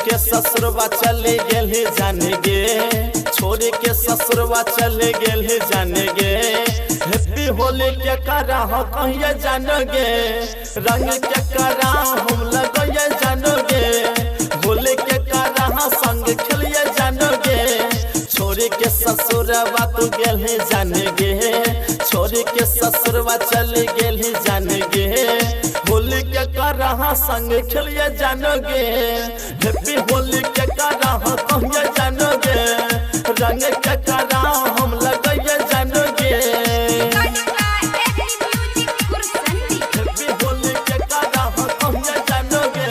के ससुरवा चले गेल जान गे, छोड़ के ससुरवा चले गेल जान गे। हैप्पी होली के करा हो कहिए जान गे, रंग के करा हम लगइए जान गे, होली के करा संग खेलिए जान गे। छोड़ के ससुरवा तू गेल जान गे, छोड़ के ससुरवा चले गेल जान गे, होली के करा संग खेलिए जान गे। हैप्पी होली के करा कहिए जान गे, रंग के करा हम लगइए जान गे। हैप्पी होली के करा कहिए जान गे,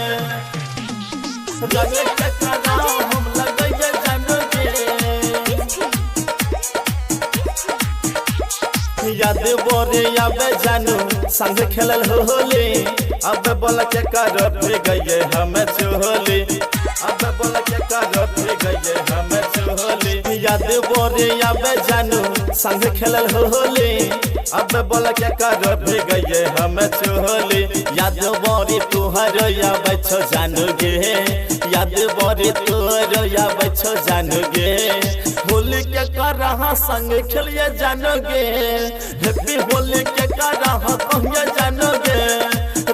रंग के करा हम लगइए जान गे। याद बोरे आबे जानू संग खेलल होली, अब बोल के कर गए हम चोली, अब बोल के कर गए हम चोली। याद बोरे आबे जानू संग खेलल होली, अब बोल के कर गए हम चोली। याद बोरे तुहर आबै छो जानू गे, याद बोरे तुहर आबै छो जानू गे, होली के करा संग खेलिए जान गे। हैप्पी होली के करा कहिए जान गे,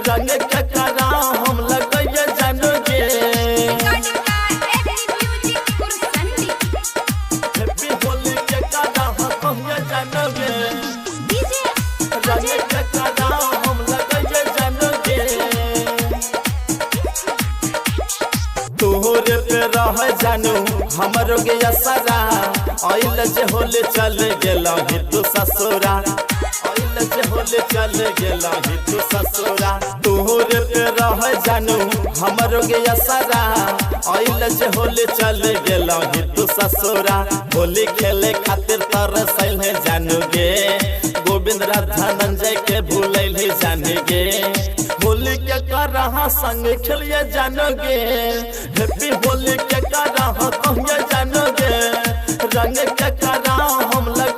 रंग के करा हम लगइए जान गे। हैप्पी होली के करा कहिए जान गे, रंग के करा हम लगइए जान गे। तोहरे पे रह जानू हमरो गे असरा, आइल जे होले चल गेला हे तू ससुरा, आइल जे होले चल गेला हे तू ससुरा। तोहरे पे रह जानू हमरो गे असरा, आइल जे होले चल गेला हे तू ससुरा। होली खेले खातिर तरसैल है जानू गे, गोविंद राधा धनंजय के भूलैल है जान गे, होली के करा संग खेलिए जान गे। हैप्पी होली के करा कहिए जान गे, रंग के करा हम लग